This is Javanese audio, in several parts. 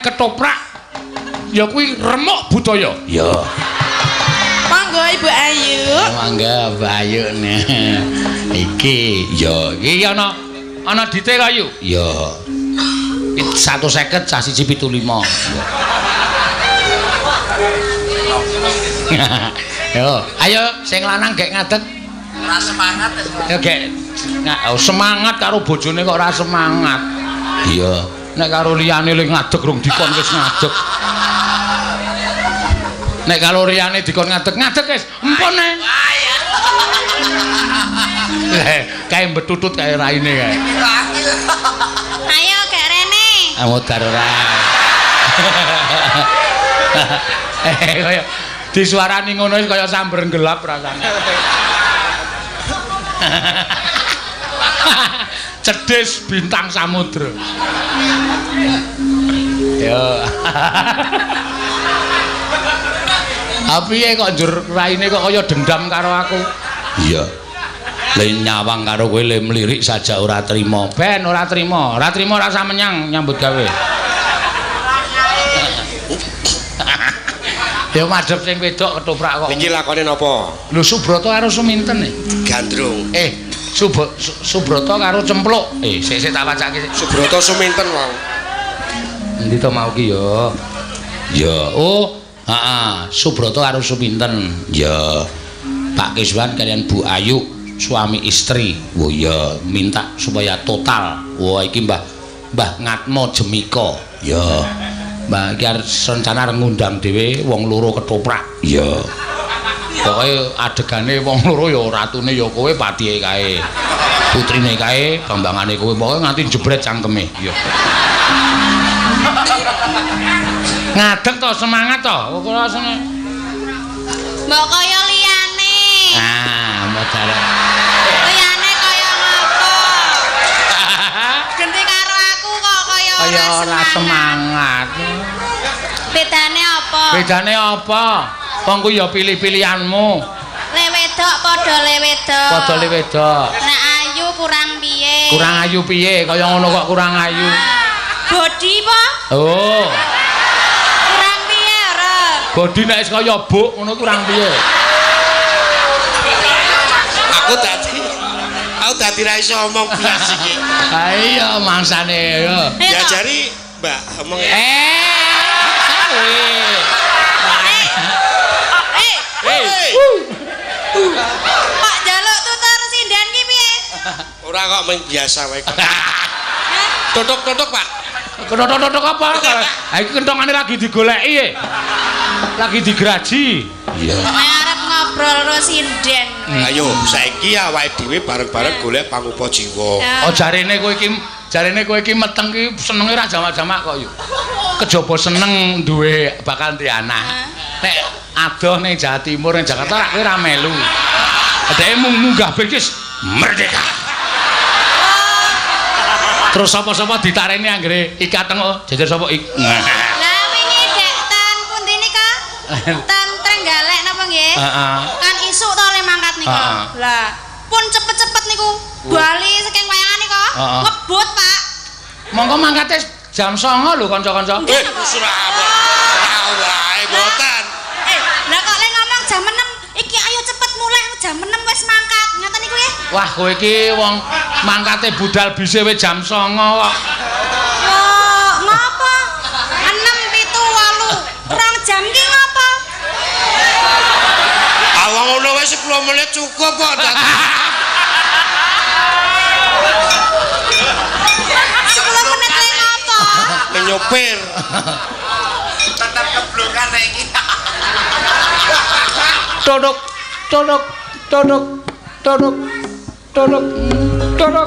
Ketoprak ya kuwi remuk budaya. Ya. Monggo, Ibu Ayu. Mangga, Mbak Ayu. Nah. Iki ya iki ana ana dite kayu. Ya. 150 cah 175. Yo, ayo sing lanang gek ngadeg. Ora semangat. Ya gek oh, semangat karo bojone kok ora semangat. Iya, nek karo liyane le ngadeg rung dikon wis ngadeg. Nek karo liyane dikon ngadeg, ngadeg wis, empun e. Kae mbetutut kae raine kae. Ayo gek rene. Ah, modar ora. Kaya disuarani ngono wis kaya samber gelap rasane. Cedhis bintang samudra. Yo. Ha piye kok njur raine kok kaya dendam karo aku? Iya. Le nyawang karo kowe le mlirik saja ora trima. Ben ora trima, ora trima ora usah menyang nyambut gawe. Ya madhep sing wedok ketoprak kok. Niki lakone napa? Lho, Subrata karo Suminten e. Gandrung. Subrata karo Cempluk. Sik sik tak wacake sik. Subrata Suminten wau. Endi to mau ki ya? Ya. Oh, heeh, Subrata karo Suminten. Ya. Pak Kiswan kalian Bu Ayu suami istri. Oh iya, minta supaya total. Wah, iki Mbah Mbah Ngatmo Jemika. Ya. Mbah iki arep rencana arep ngundang dhewe wong loro ketoprak. Iya. Pokoke adegane wong loro ya ratune ya kowe, patihe kae. Putrine kae, bambangane kowe, pokoke nganti jebret cangkeme. Iya. Ngadeg to, semangat to. Kok rasane Mbok kaya liyane. Ah, modal. Liyane kaya ngopo? Genti karo aku kok kaya Kaya ora semangat. Bedane apa? Bedane apa? Wong kuwi ya pilih-pilihanmu. Le wedok padha le wedok. Padha le wedok. Nek ayu kurang piye? Kurang ayu piye? Kaya ngono kok kurang ayu. Body po? Oh. Kurang piye ora? Body nek wis kaya buk ngono kurang piye? Aku dadi ra iso omong blas iki. Ha iya mangsane ya. Diajari Mbak omong. Kok njaluk tutur sinden ki piye? Ora kok mung biasa wae kok. Totok-totok, Pak. Totok-totok apa? Ha iki kentongane lagi digoleki e. Lagi digraji. Iya. Nek arep ngobrol karo sinden. Ayo saiki awake dhewe bareng-bareng golek pangupa jiwa. Oh jarene kowe iki meteng ki senenge ra jamak-jamak kok yo. Kejaba seneng duwe bakal duwe anak. Nek adoh ning Jawa Timur ning Jakarta rak kowe ra melu. Dheke mung munggah ben wis merdeka. Terus sapa-sapa ditareni anggere ikat tengok jejer sapa ik. Lah wingi dek ten pundi nika? Ten Trenggalek napa nggih? Heeh. Kan isuk to le mangkat nika. Lah pun cepet-cepet niku bali saking wayangan nika. Ngebut, Pak. Monggo mangkate jam 09.00 lho kanca-kanca. Ora wae mboten. Lah kok le ngomong jam 6 iki ayo cepet mulih jam 6 wis mangkat. Ngoten niku nggih. Wah, kowe iki wong mangkate budal bise wis jam 09.00 kok. Yo, ngopo? 6 7 8 rong jam ki ngopo? Ah wong ngono wis 10 menit cukup kok. 10 menit le ngopo? Nyopir. Tetep keblokan nek iki. Todok, todok, todok, todok, todok, todok,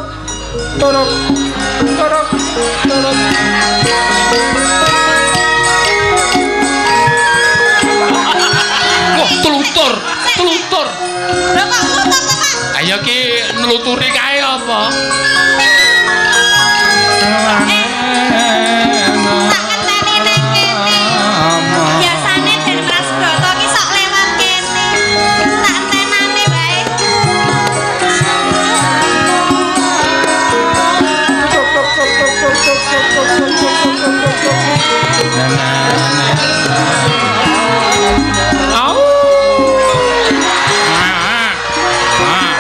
todok, todok, todok. Wah, telutur, telutur. Lho kok telutur to, Pak? Ayo ki nluturi kae apa? Tak ngenteni ning kene. Biasane Den Mas Broto ki sok lewat kene. Tak entenane wae. Tok tok tok tok tok tok tok tok tok tok tok. Au. Ah. Ah.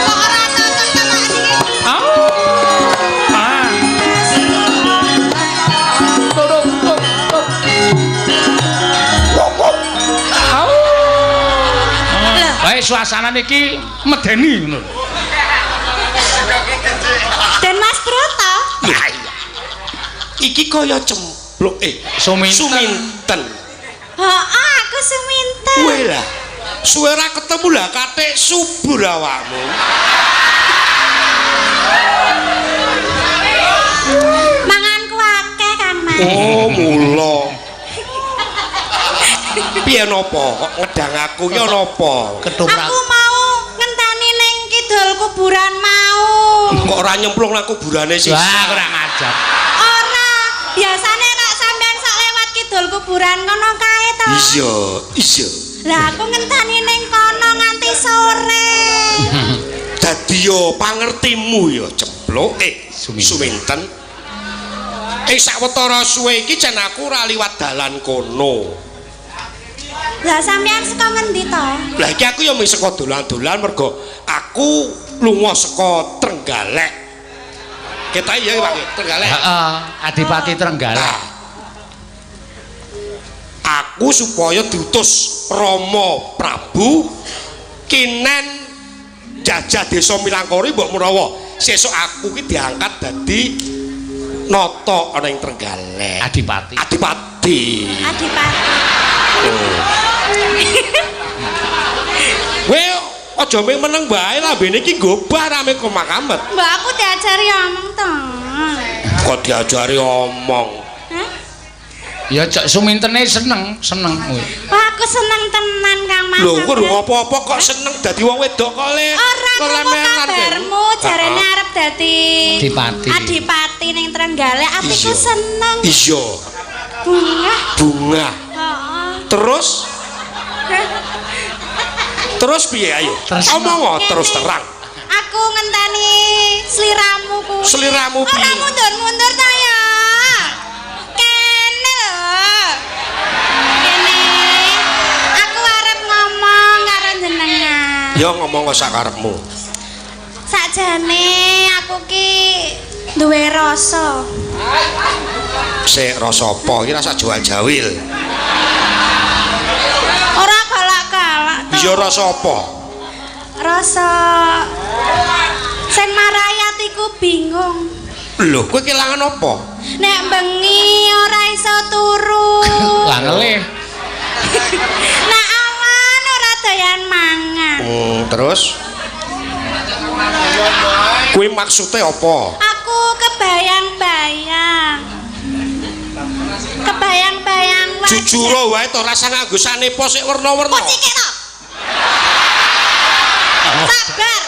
Kok ora cocok to Pak niki? Au. Ah. Tuk tuk tuk. Au. Bae suasana niki medeni ngono lho. Den Mas Broto. Lah iya. Iki kaya cempluk Suminten. Suminten. Heeh, aku Suminten. Kowe lah. Suwe ora ketemu lah katik subur awakmu. Manganku akeh Kang Mas. Oh, mula. Piye napa kok ngedang aku ki ana apa? Ketoprak. Aku mau ngenteni ning kidul kuburan mau. Kok ora nyemplung nang kuburane sih? Wah, kurang ajar. Ora, biasane nek sampean sok lewat kidul kuburan kono kae to. Iya, iya. Lah aku ngenteni ning kono nganti sore. Dadi yo pangertimu yo cempluk Suminten. Suminten. Ing sawetara suwe iki jan aku ora liwat dalan kono. Lah sampean saka ngendi to? Lah iki aku ya mung saka dolan-dolan mergo aku lunga saka Trenggalek. Kita iya Pak, Trenggalek. Heeh, Adipati Trenggalek. Nah, aku supaya diutus Rama Prabu kinen jajah desa Milangkori mbok menawa sesuk aku ki diangkat dadi nata ana ing Trenggalek. Adipati. Adipati. Adipati. Kowe aja mung meneng bae lambene iki ngobah rame komakamet. Mbak aku diajari omong to. Kok diajari omong. Hah? Ya cok Sumintene seneng, seneng kuwi. Wah, aku seneng tenan Kang Mas. Lho, kowe lho apa-apa kok seneng dadi wong wedok kok le. Ora krungu kabarmu, jarene arep dadi Adipati. Adipati ning Trenggalek, atiku Iya. seneng. Iya, Bungah. bunga. Heeh. Terus terus piye ayo? Terus- Omong terus terang. Aku ngenteni sliramu kuwi. Sliramu piye? Ora mundur-mundur ta ya. Kene lho. Kene. Aku arep ngomong karo jenengan. Ya ngomong sak karepmu. Sakjane aku ki duwe rasa. Sik rasa apa? Iki rasa jual-jawil. Ora galak-galak to. Iya rasa apa? Rasa sing marai atiku bingung. Lho, kowe kelangan apa? Nek bengi ora iso turu. Lah ngelih. Nek awan ora doyan mangan. Terus kuwi maksude apa? Aku kebayang-bayang. Kebayang-bayang wajah. Jujur wae to rasa nganggo sanepa sik werna-werna. Kok cikik to? Sabar.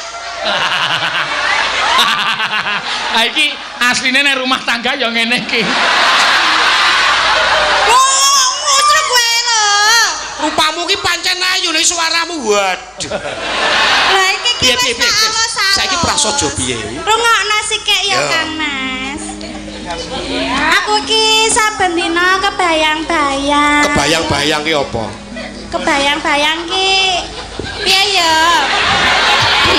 Ha iki asline nek rumah tangga ya ngene iki. Ngusruk kowe lho. Rupamu ki pancen ayu lho suaramu. Waduh. Lah iki ki Piye, wis piye, tak piye, piye? alus-alus. Saiki prasaja piye? Rungokno sikik ya Ya. Kang Mas. Aku ki saben dina kebayang-bayang. Kebayang-bayang ki apa? Kebayang-bayang ki piye ya?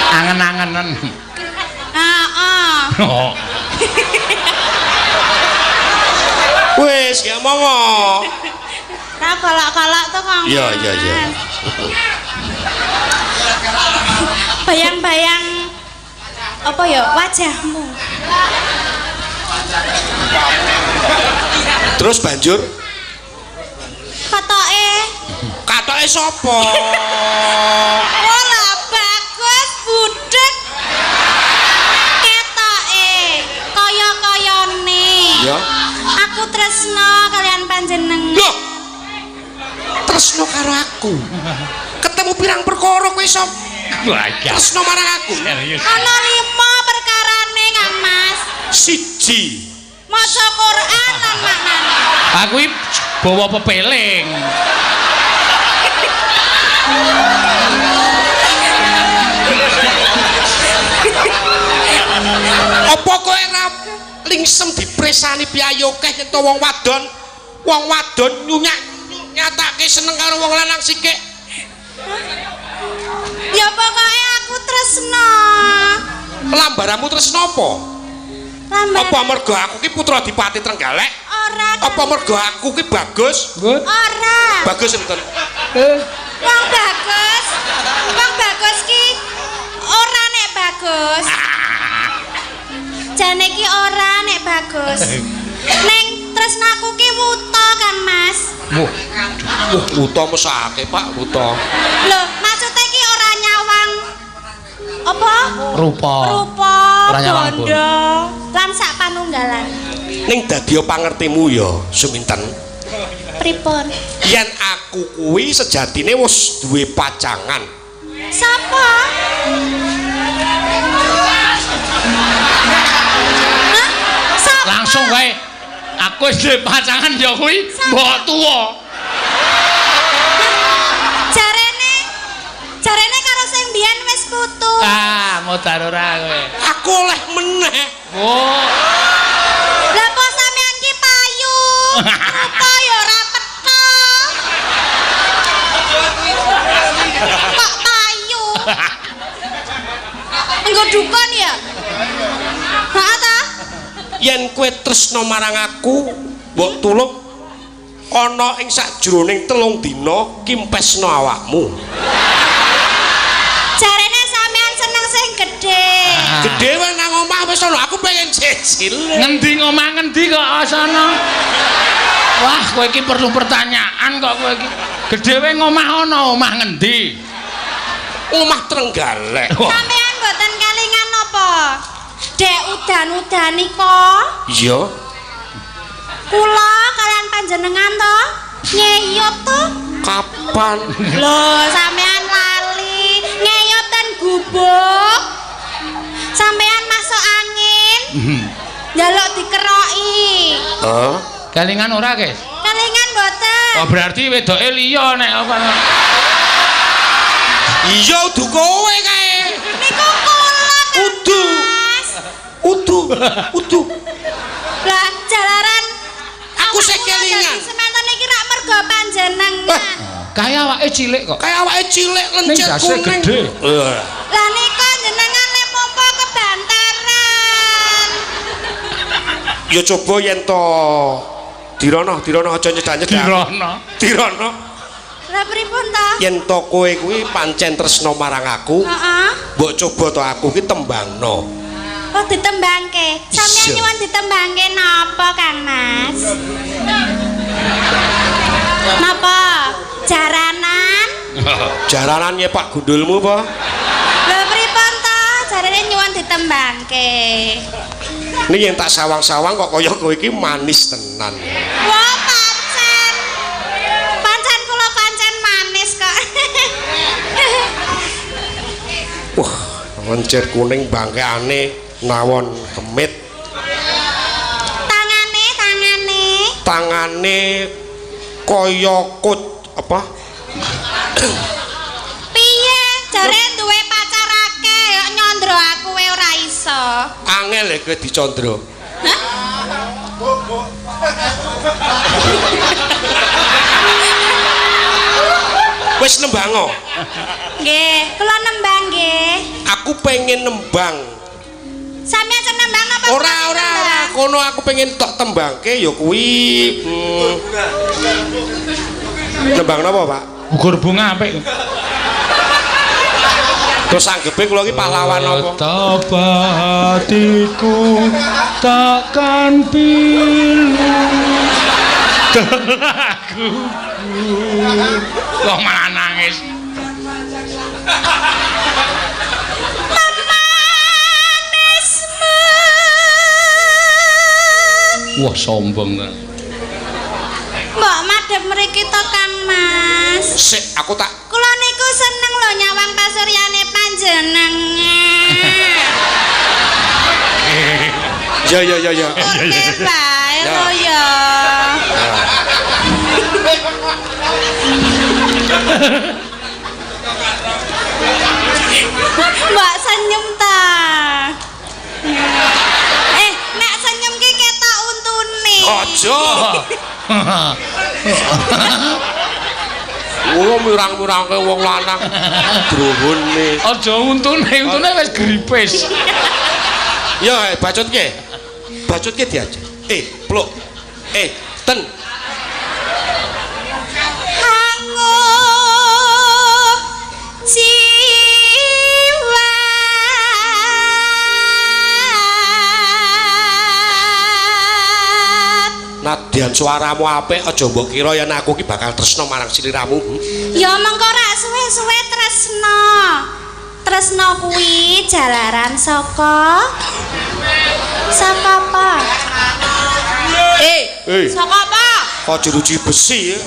Angen-angenen. Heeh. Oh. Wis, ya omong. Ra kolak-kolak to Kang. Iya, iya, iya. Mas. Bayang-bayang apa ya wajahmu. Terus banjur Katoke katoke sapa? Wala bagus budhek. Ketoke kaya-kayane. Ya. Aku tresno kalian panjenengan. Loh. Tresno karo aku. Ketemu pirang perkara kowe iso Wah, iya. tresno marang aku. Serius. Ana lima perkarane Kang Mas. Siji. Maca Quran lan maknane. Aku iki bawa pepeling. Apa kowe Lingsem dipresani piyayi akeh yen to wong wadon. Wong wadon nyunyak nyatake seneng karo wong lanang sikik. Ya pokoke aku tresno. Lambaramu tresno apa? Lambar Apa mergo aku ki putra Dipati Trenggalek? ora. Apa mergo aku ki bagus? Ora. Bagus mboten? Wong bagus. Wong bagus ki ora nek bagus. Jane ki ora nek bagus. Neng tresnaku ki wuta kan, Mas. Wah, wah wuta mesake, Pak, wuta. Lho, maksudnya ki ora nyawang apa? Rupa. Rupa, Ora nyawang bondo, lan sak panunggalan. Ning dadi pangertimu ya, Suminten. Pripun? Yen aku kuwi sejatine wis duwe pacangan. Sapa? Hah? Sapa? Langsung wae. Aku wis duwe pacangan ya kuwi mbok tuwa. Jarene jarene karo sing mbiyen wis putus. Ah, modar ora kowe. Aku oleh meneh. Oh. Lah apa sampean ki payu? Rupa ya ora petha. Kok payu? Engko dukun ya? Heeh ta? Yen kowe tresna marang aku, mbok tulung ana ing sakjroning 3 dina kimpesno awakmu. Jarene sampean seneng sing gedhe. Ah. Gedhe wae nang omah wis ana, aku pengen cecil. Ngendi ngomah ngendi kok sana? Wah, kowe iki perlu pertanyaan kok kowe iki. Gedhe wae ngomah ana, omah ngendi? Omah Trenggalek. Wah. Sampean mboten kelingan apa? Dek udan-udan nika Iya. kula kalian panjenengan to ngeyop to. Kapan? Lho, sampean lali ngeyop ten gubuk. Sampean masuk angin, njaluk dikeroki. Hah? Kelingan ora, Kes? Kelingan mboten? Oh, berarti wedoke liya nek apa. Iya udu kowe kae. Niku kula kan, Udu. Mas. Udu, udu. Lah jalaran Aku sing awak kula kelingan. dadi Semanten iki rak mergo panjenengan. Kaya awake cilik kok. Kayak awake cilik Ning lencir jase kuning. gedhe. Eh, Lah nika jenengan le mompo kebantaran. Ya coba yen to Dirono, dirono aja nyedak-nyedak. Dirono. Dirono. Lah pripun to? Yen to kowe kuwi pancen tresna marang aku, Heeh. mbok coba to aku ki tembangno. Oh ditembangke. Sampeyan Iya. nyuwun ditembangke napa Kang Mas? Napa? Jaranan? Jaranan nyepak gundulmu apa? Lho pripun to? Jarane nyuwun ditembangke. Ini yang tak sawang-sawang kok kaya kowe iki manis tenan. Wah, pancen. Pancen kula pancen manis kok. Wah, lencir kuning bangkeane nawon kemit, Tangane, tangane. tangane kaya kut apa? Piye? Jare duwe pacar akeh kok nyondro aku wae ora iso. Angel ya kowe dicondro. Hah? Wis nembango. Nggih, kula nembang nggih. Aku pengen nembang. Sampeyan sing nembang napa? Ora kula sing ora ora nembang? kono aku pengen tok tembangke ya kuwi. Nembang napa, Pak? Gugur bunga apik. Terus anggepe kula iki pahlawan apa? Betapa hatiku takkan pilu Lagu. Kok malah nangis. Memanismu. Wah, sombong ta. Mbok madhep mriki to Kang Mas. Sik, aku tak Kula niku seneng lho nyawang pasuryane panjenengan. Ya ya ya ya. Oke bae Ya. lho ya. Mbak senyum ta. Eh, nek senyum ki Aja. Wong mirang-mirangke wong lanang druhune. Aja untune, untune wis gripis. Ya, bacutke. Bacutke diajak. Pluk. Ten. Hangup jiwa. Nadyan suaramu apik aja mbok kira yen aku ki bakal tresna marang sliramu. Ya mengko rak suwe-suwe tresna. Tresna kuwi jalaran saka saka apa? Saka apa? Kok jeruji besi ya?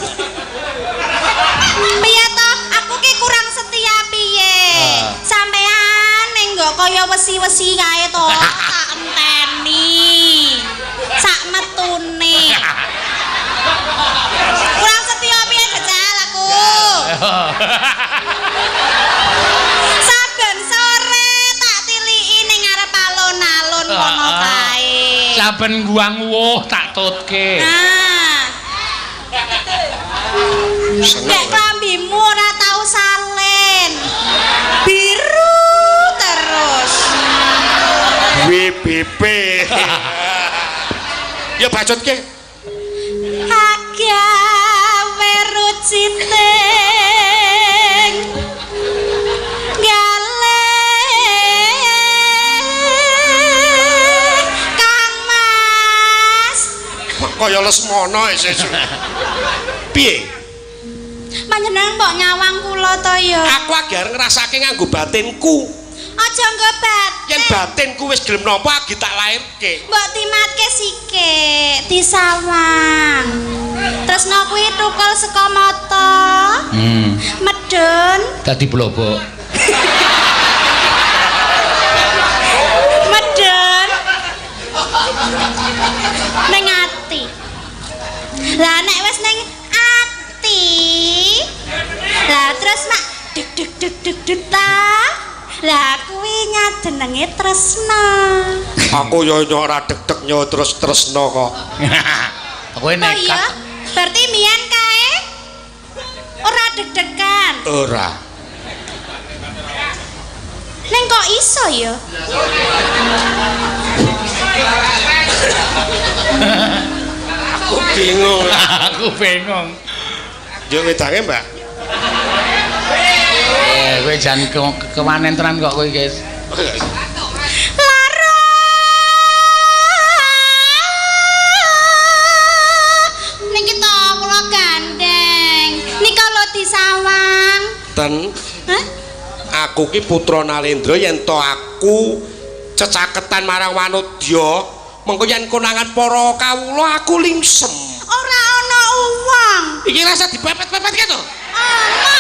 Piye to? Aku ki kurang setia piye? Sampean ning nggo kaya wesi-wesi kae to, tak enteni. Sak metune. Kurang setia piye jajal aku? Saben sore tak tiliki ning ngarep alun-alun kono kae. Saben guang wuh tak tutke. Nah, Seneng. nek klambimu ora tau salin. Biru terus. WBP. Ya bacutke. Agawe ruciting gale Kang Mas. Kaya Lesmana isih. Piye? Panjenengan mbok nyawang kula to ya. Aku agar ngrasake nganggo batinku. Aja nggo batin. Yen batinku wis gelem nampa agi tak lairke. Mbok timatke sikik disawang. Tresna kuwi tukul saka mata. Medun, Dadi blobok. Medun. Ning ati. Lah nek wis ning ati, lah terus mak deg deg deg deg deg ta. Lah kuwi nyajenenge tresna. Aku yo ora deg-deg nyo terus tresna kok. Kowe Oh iya, nekat. berarti mbiyen kae ora deg-degan. Ora. Ning kok iso ya? Aku bingung. Aku bingung. Yo wedange, Mbak. Kowe jan kewanen tenan kok kowe, Guys. Lara. Niki to kula gandeng. Nika lho disawang. Ten, Hah? aku ki putra Nalendra yen to aku cecaketan marang Wanodya, mengko yen konangan para kawula aku lingsem. Ora ana uwong. Iki rasa dipepet-pepet ki to. Ana.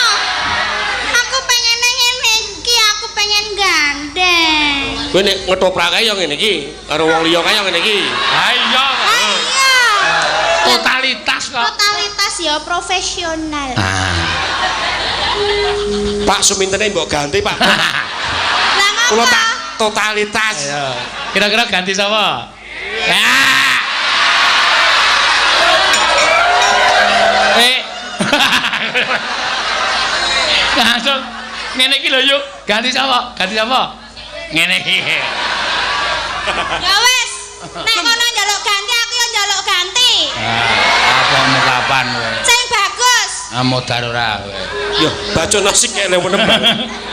Aku pengen ngene iki, aku pengen gandeng. Kowe nek ngetoprake ya ngene iki, karo wong liya kae ya ngene iki. Ha iya. Iya. Totalitas kok. Totalitas ya profesional. Ah. Pak sumintene mbok ganti, Pak. Lah ngapa? Kula tak totalitas. Ayo. Kira-kira ganti sapa? Ya. Langsung ngene iki lho yuk, ganti sapa? Ganti sapa? Ngene iki. Ya wis, nek kono njaluk ganti aku ya njaluk ganti. Ah, apa mau kapan kowe? Sing bagus. Ah modar ora kowe. Yo, bacana sik nek nembang.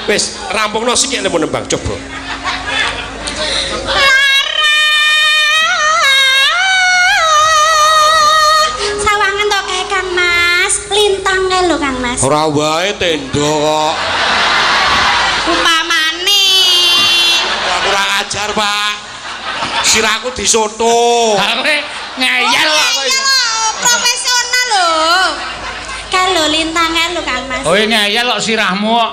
Wis, rampungno sik nek nembang coba. Lara. Sawangan to kae Kang Mas, lintang kae lho Kang Mas. Ora wae tenda kok. Upamane. Ora kurang ajar, Pak. Sirahku disoto. Ha kowe ngeyel kok kowe. Iya lho, profesional lho. Kae lho lintang kae lho Kang Mas. Kowe ngeyel kok sirahmu kok.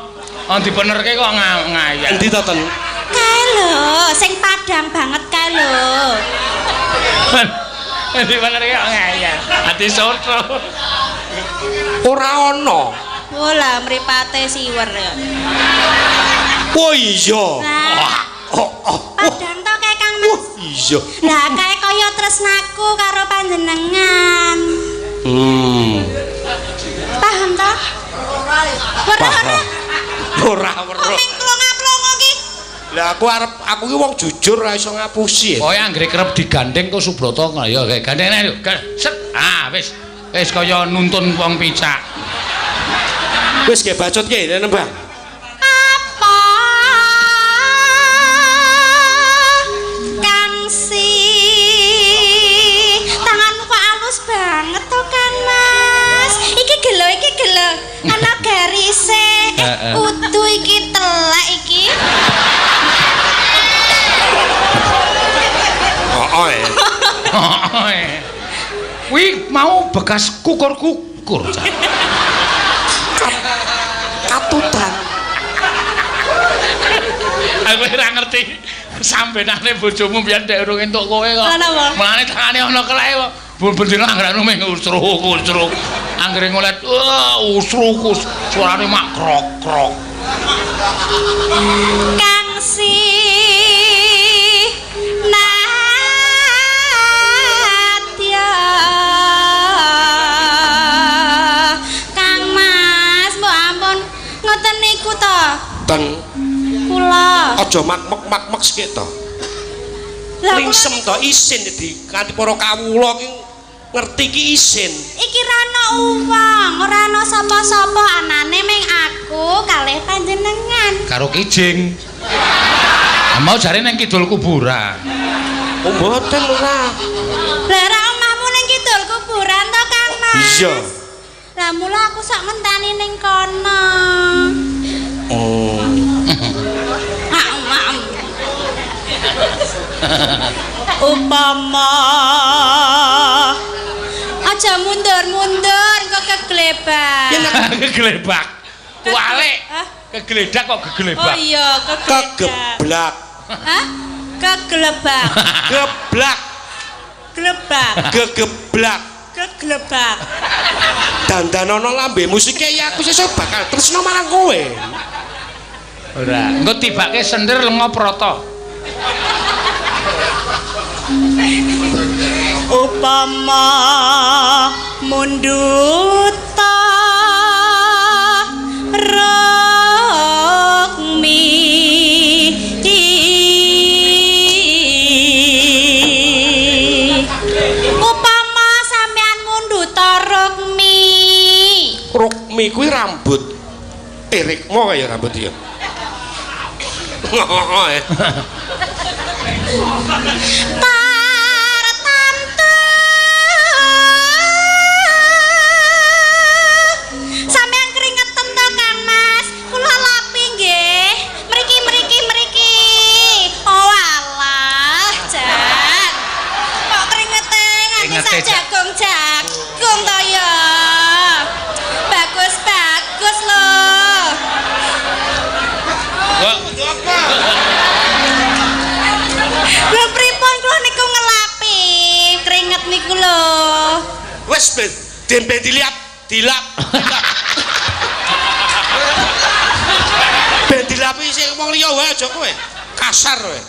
Oh dibenerke kok ngeyel. Endi to, Ten? Kae lho, sing padang banget kae lho. Dibenerke kok ngeyel. Ati soto. Ora ana. Oh lah mripate siwer ya. Oh iya. Nah, Oh, oh. padang to kae Kang Mas. Oh iya. Lah kae kaya tresnaku karo panjenengan. Paham ta? Ora ora. Ora weruh. Kok ming plonga-plongo ki? Lah aku arep aku ki wong jujur ora iso ngapusi. Pokoke anggere kerep digandeng kok Subrata ngono ya gandeng ae. Set. Ah wis. Wis kaya nuntun wong picak. Wis ge bacot ki nembang. Apa Kang si tanganmu kok alus banget to Kang Mas. Iki gelo iki gelo. Ana garise. Udu iki telek iki. Heeh. Heeh. Kuwi mau bekas kukur-kukur. Katutan. Aku ora ngerti sambenane bojomu biyen ndek urung entuk kowe kok. Mulane tangane ana keleke kok. Ben dina anggrane mung usruk-usruk. Anggere ngolet usruk suarane mak krok-krok. Kang si Nadya. Kang Mas, mbok ampun ngoten niku to. Ten kula. Aja mak-mek-mak-mek sik to. Lingsem to isin di kanthi para kawula ki ngerti ki isin. Iki ra ana uwong, ora ana sapa-sapa, anane ming aku kalih panjenengan. Karo kijing. Mau jare nang kidul kuburan. Oh mboten ora. Lah ra omahmu ning kidul kuburan to Kang Mas? Iya. Lah mula aku sok ngenteni ning kono. Oh. Maem. Upama aja mundur-mundur kok keglebak. Keglebak. Walik. Kegledak kok keglebak. Oh iya, kegledak. Kegeblak. Hah? Keglebak. Geblak. Glebak. Gegeblak. Keglebak. Dandanono lambemu sike ya aku sesuk bakal tresno marang kowe. Ora. Engko tibake sendir lenga prata. Upama munduta rukmi upama sampean munduta rukmi. Rukmi kuwi rambut. Rikma kaya rambut ya. Heeh. Tartamtu sampean keringetan to Kang Mas? Kula lapi nggih. Mriki mriki mriki. Oh alah, jan. Kok keringete nganti sak jagung-jagung to ya. Bagus-bagus lho. Lho pripun kula niku ngelapi keringet niku lho. Wis ben dilap, dilap. Ben dilapi sing wong liya wae aja kowe. Kasar kowe.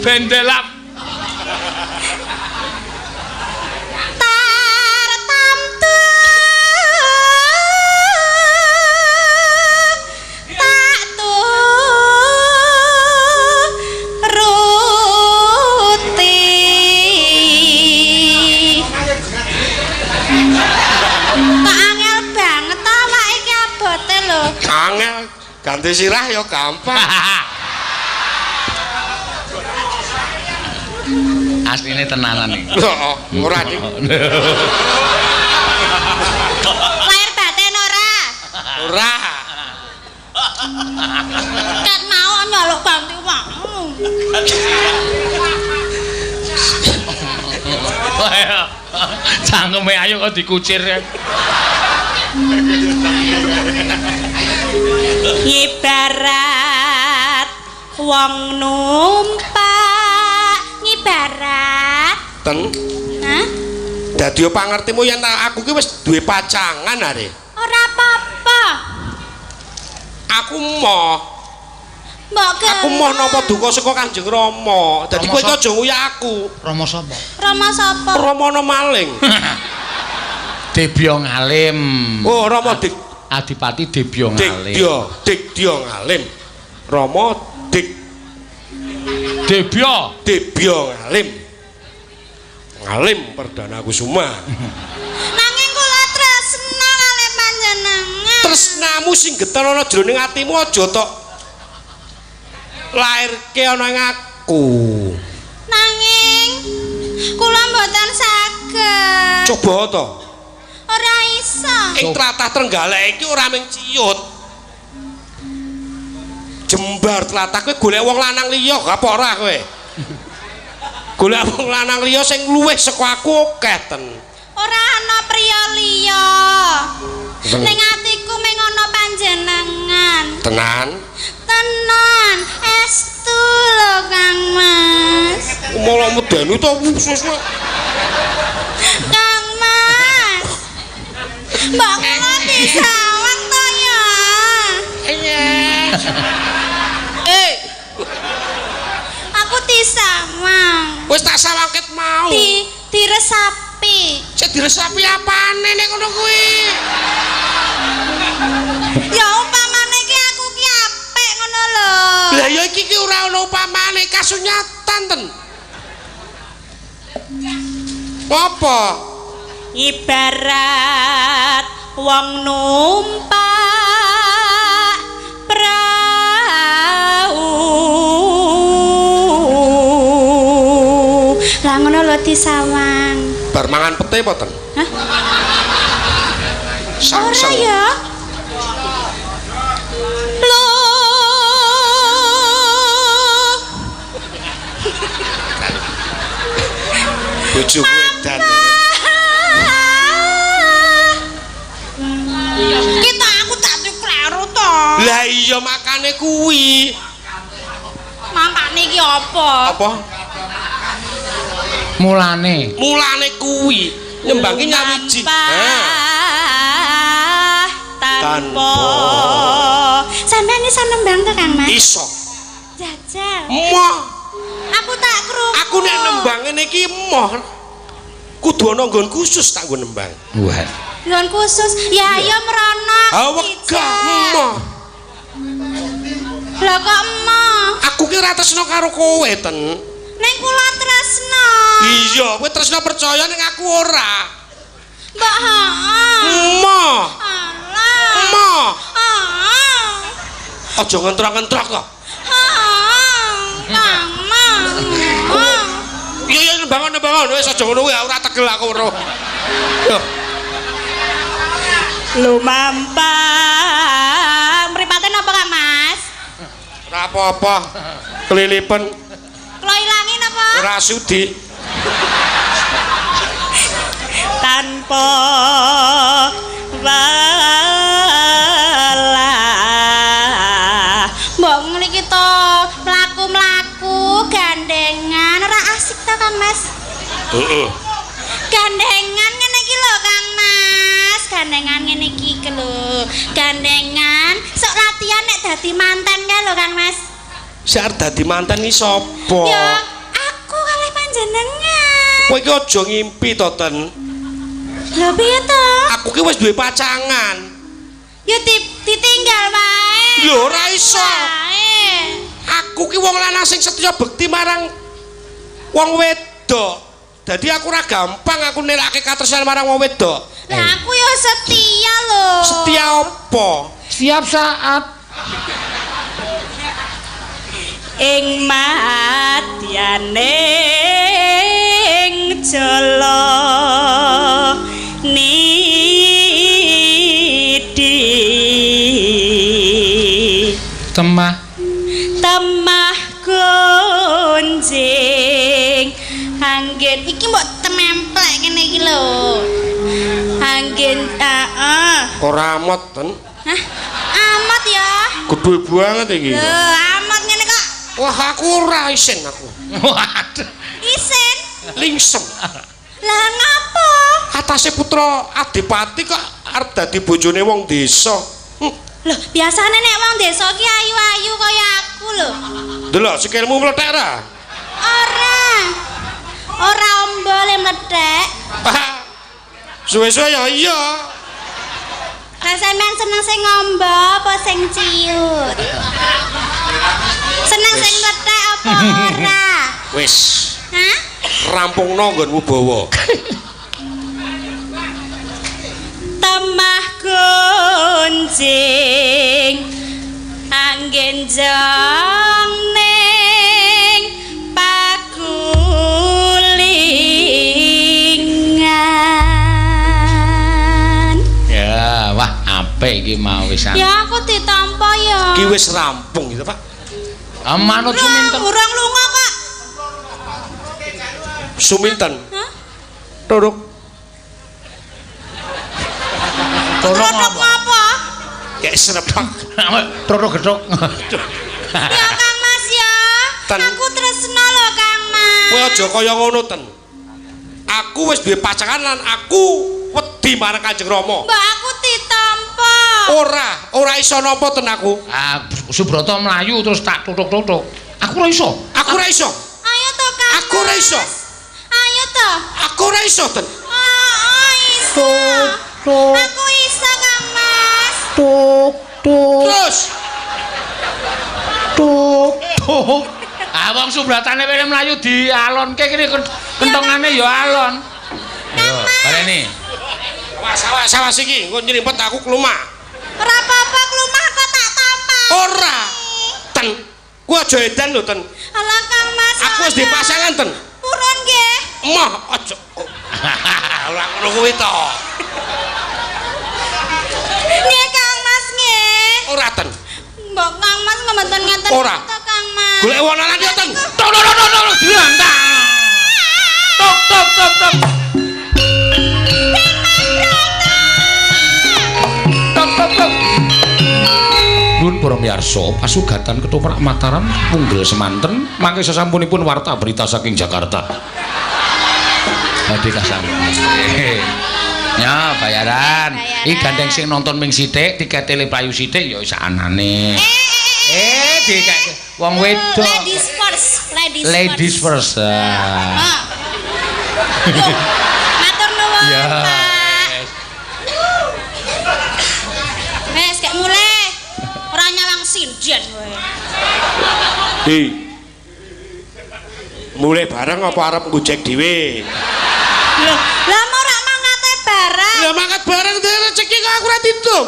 Ben dilap. Tartamtu tak turuti. Kok angel banget to awak iki abote lho. Angel ganti sirah ya gampang. Asline tenanan iki. Heeh, ora dik. Lahir batin ora? Ora. Ket mau nyaluk ganti wong. Cangkeme ayo kok dikucir. Ibarat wong numpak ngibarat. Ten. Hah? Dadi pangertimu yen aku ki wis duwe pacangan are. Ora apa-apa. Aku moh. Mbok Aku moh napa duka saka Kanjeng Rama. Dadi Rama kowe iki sapa? aja nguyak aku. Rama sapa? Rama sapa? Rama ana maling. Debya Ngalim. Oh, Rama Dik Adipati Debya Ngalim. Dikdya, Dikdya Ngalim. Rama Dik Debya. Debya Ngalim. Ngalim Perdana Kusuma. Nanging kula tresna kalih panjenengan. Tresnamu sing geton ana jroning atimu aja tok lairke ana ing aku. Nanging kula mboten saged. Coba to. Ora iso. Ing tlatah Trenggalek iki ora mung ciut. Jembar tlatah kowe golek wong lanang liya gak apa ora kowe? Golek wong lanang liya sing luwih saka aku akeh ten. Ora ana priya liya. Ning atiku mung ana panjenengan. Tenan. Tenan, estu lho Kang Mas. Malah medeni to suwe-suwe. Kang Mas. Mbok kula disawang to ya. Eh, Aku disawang. wis tak sawangket mau. Di diresapi. Sik diresapi apane nek ngono kuwi? Ya upamane iki aku ki apik ngono lho. Lah ya iki ki ora ana upamane kasunyatan ten. Apa? Ibarat wong numpak prau. Lah ngono lho disawang. Bar mangan pete apa ten? Hah? Ora Sangseng. ya. Lho. Bojoku edan. Kita aku tak kleru to. Lah iya makane kuwi. Mangkane iki apa? Apa? Mulane. Mulane kuwi nyembang ki nyawiji. Ha. Tanpa. Sampeyan iso nembang to, Kang Mas? Iso. Jajal. Moh, Aku tak krungu. aku nek nembang ngene iki moh. Kudu ana nggon khusus tak nggo nembang. Wah. Nggon khusus. Ya ayo mrono. Ha wegah moh. Lah kok emoh? Aku ki ora tresno karo kowe ten. Ning kula tresno. Iya, kowe tresno percaya ning aku ora. Mbok heeh. Emoh. Alah. Emoh. Heeh. Aja ngentrok-ngentrok kok. Heeh. Kang Mas. Heeh. Iya iya nembang nembang wis aja ngono kuwi ora tegel aku weruh. Yo, Lumampah. Mripate napa Kang Mas? ora apa-apa. Kelilipen Kula ilangi napa? ora sudi. Tanpa welah. Mbok ngliki to mlaku-mlaku gandengan ora asik to Kang Mas? Heeh. Gandengan ngene iki lho Kang Mas, gandengan ngene iki lho. Gandengan sok latihan nek dadi manten kae lho Kang Mas. Sing arep dadi manten iki sapa? Ya aku kalih panjenengan. Kowe iki aja ngimpi to, Ten. Lho piye to? Aku ki wis duwe pacangan. Ya ditinggal wae. Lho ora iso. Wae. Aku ki wong lanang sing setya bekti marang wong wedok. Dadi aku ora gampang aku nelake katresnan marang wong wedok. Lah aku ya setia lho. Setia apa? Setiap saat. Ing madyaning jala nidi Temah. Temah gonjing anggen iki mbok tememplek kene iki lho anggen heeh. Ora amot, Ten. Hah, amot ya. Gedhe banget iki. Lho amot ngene kok. Wah, aku ora isin aku. Waduh. Isin. Lingsem. Lah ngapa? Atase putra adipati kok arep dadi bojone wong desa. Loh, biasane nek wong desa ki ayu-ayu kaya aku lho. Delok sikilmu mlethek ra? Ora. Ora ombo le mlethek. Suwe-suwe ya iya. Lah sampean seneng sing ngombo apa sing ciut? Seneng sing mlethek apa ora? Wis, Hah? rampungno nggonmu bawa. Temah gunjing anggen jong ning pagulingan. Ya, wah apik iki mau wis. Ya aku ditampa ya. Ki wis rampung gitu, Pak. Ah, manut Suminten. Urung lunga kok. Suminten. Hah? Turuk. Tolong Tutuk apa? apa? Kayak serepak. Troro gethuk. Ya Kang Mas ya. Ten. Aku tresno lho Kang Mas. Kowe aja kaya ngono, Ten. Aku wis duwe pacangan lan aku wedi marang Kanjeng Rama. Mbak aku ditampa. Ora, ora iso nampa ten aku. Ah, Subroto mlayu terus tak tutuk-tutuk. Aku ora iso. Aku ora iso. Ayo to Kang. Aku ora iso. Ayo to. Aku ora iso, Ten. Oh, iso. Aku iso Kang Mas. Tuk tuk Terus tuk tuk. Ah, wong Subratane wene mlayu dialonke kene kentongane ya alon. Yo, baleni. awas awas awas iki, engko nyrimpet aku klumak. Ora apa-apa klumah kok tak tampa. Ora. Ten. Ku aja edan lho, Ten. Alah Kang Mas. Aku wis duwe pasangan, Ten. Purun nggih. Moh aja. Ora ngono kuwi to. Nggih Kang Mas nggih. Ora, Ten. Mbok Kang Mas mboten ngeten Ora. to Kang Mas. Golek wong lanang ya, Ten. Tuk tuk tuk tuk tuk diantak. Tuk tuk tuk tuk. Tuk tuk tuk. Nuwun para miyarsa, pasugatan ketoprak Mataram punggel semanten mangke sasampunipun warta berita saking Jakarta. Badhe kasampun. Ya, bayaran. Iki gandeng sing nonton ming sithik, tikete le payu sithik ya wis anane. Dikek wong wedok. Ladies first, ladies, Ladies first. Ah. Ah. Yo, matur nuwun, Ya. Pak. Wes, gak mulai. Ora nyawang sinden kowe. Di. Mulai bareng apa arep ngojek dhewe? Loh, lah mau ora mangate bareng. Lah mangkat bareng dhewe rezeki kok aku ora ditum.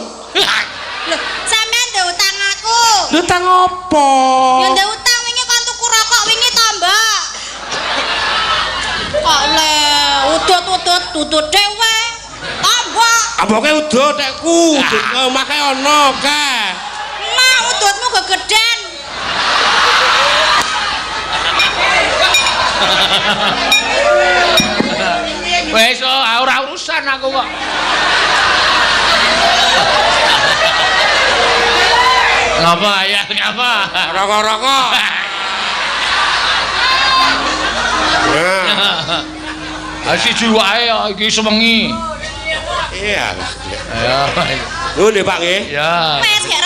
Loh, sampean ndek utang aku. Lho utang apa? Ya ndek utang wingi kon tuku rokok wingi to, Mbak. Kok le udut-udut udut dhewe. Tambah. Amboke udut tekku, udut omahe ana kae. Mak udutmu gegeden. Wes ora urusan aku kok. Ngapa ya ngapa? Rokok-rokok. Nah, Ah siji wae ya iki sewengi. iya. Ya. Nuwun nggih, Pak nggih. Ya. Wes gak